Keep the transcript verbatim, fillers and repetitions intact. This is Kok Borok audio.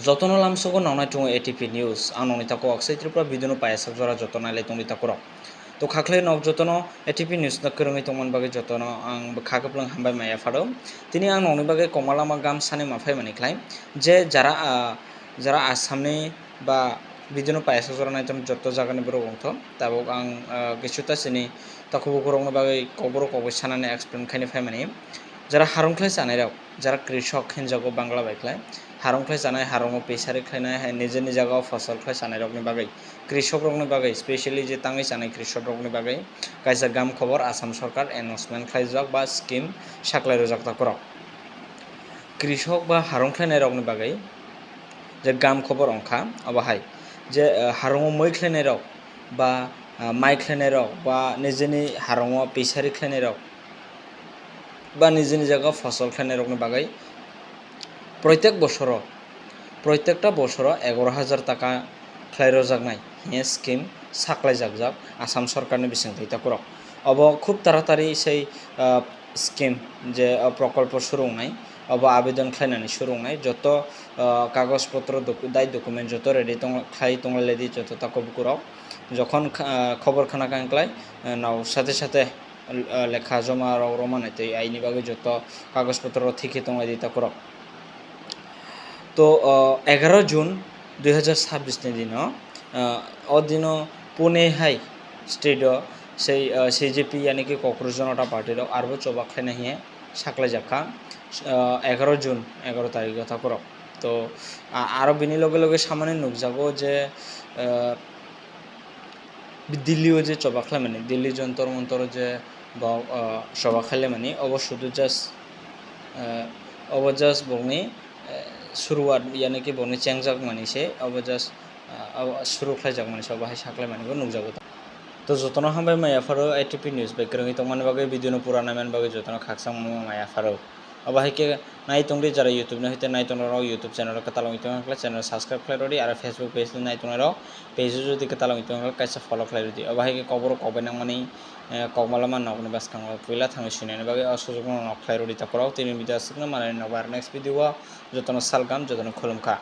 Jotono lamsogo nongnai tongo A T P News. Ang nongni tako Aksai Tripura video no payasajak jora joto nailai tongdi takurok. To khakhlai nok jotono A T P News no kwrwngwi tongmani bagwi jotono ang bwkha kwplwng hambai maya pharo. Tini ang nongni bagwi komalama gam sani ma phaimani khlai je jara, ah, jara Assamni ba video no payasajak jora naitom joto jagani borok wngthok. Tabuk ang, ah, kisu ta chini takhuk bukhurokni bagwi kokborok kokbai sanani explain khaini phaimani. Jara harung khlai chanairok, jara krishok hinjago Bangla bai khlai, harung khlai chanai, harungo pisari khlainai, hai nijeni jagao fosol khlai chanairokni bagwi, krishokrokni bagwi, specially je tangwi chanai krishokrokni bagwi kaisa gam khobor Assam sorkar announcement khlaijak ba scheme saklai rwjak takhurok. Krishok ba harung khlainairokni bagwi je gam khobor wngkha, obo hai je, eh, harungo mui khlainairok ba, ah, mai khlainairok ba nijeni harungo pisari khlainairok ba nijeni jaga fosol khlainairokni bagwi proitek bosoro, proitekta bosoro egaroh hajar taka khlai rwjaknai hiya scheme saklaijakjak Assam sorkarni bisingtwi takhurok. Obo khub taratari sei, ah, scheme je, ah, prokolpo suru wngnai, obo abedon khlainani suru wngnai, joto, ah, kagoj potro docu-, dai document joto ready tong-, khlai tonglailai di joto takhuk bukhurok. Jokhon kha-, ah, khobor khna kha hinklai, ah, nao sate sate, ah, lekha joma rok romani tei aini bagwi joto kagoj potro thik khe tonglaidi takhurok. To, ah, egaroh June dui hajar sabbish ni dino, ah, o dino Pune hai state o sei, ah, C J P yani ki Cockroach Janata Party rok arbo choba khlaina hiye saklaijakha, ah, egaroh June egaroh tarikh o takhurok. To, ah, aro bini loge loge samani nukjago je, ah, Delhi o je choba khlaimani, Delhi Jantar Mantar o je bo, ah, choba khlaimani, obo sudu just, ah, obo just bokni, eh, suruat, yani ki bokni chengjak mani se, obo just, ah, obo suru khlaijak mani se, obo hai saklai mani bo nukjago. To jotono hambai maya pharo A T P News bai kwrwngwi tongmani bagwi, video no pura naimani bagwi jotono khakchangma maya pharo. Obo hai khe nai tongdi jara YouTube no hite nai tongrok YouTube channel o kwtal wngwi tongkha channel subscribe khlai rwdi, aro Facebook page no nai tongnai rok page o jodi kwtal wngwi tongkha kaisa follow khlai rwdi. Obo hai khe kokborok kokbai nangmani, eh, kokmalama nokni bwskango puila thangwi sinani bagwi o sujukno nok khlai rwdi takhurok. Tini video aswkno manani nokbar next video o jotono salgam jotono khulumkha.